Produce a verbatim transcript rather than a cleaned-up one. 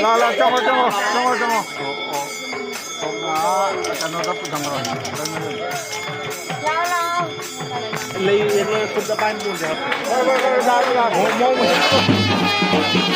ꯂꯥ, ꯂꯥ, ꯆꯪꯉꯣ, ꯆꯪꯉꯣ, ꯆꯪꯉꯣ, ꯆꯪꯉꯣ꯫ ꯑꯣ, ꯑꯣ꯫ ꯀꯩꯅꯣꯗ ꯄꯨꯊꯝꯃꯣ꯫ ꯂꯩ, ꯈꯨꯠꯇ ꯄꯥꯏꯅ ꯄꯨꯁꯦ꯫ ꯍꯣꯏ, ꯍꯣꯏ, ꯍꯣꯏ, ꯂꯥꯛꯑꯣ, ꯂꯥꯛꯑꯣ꯫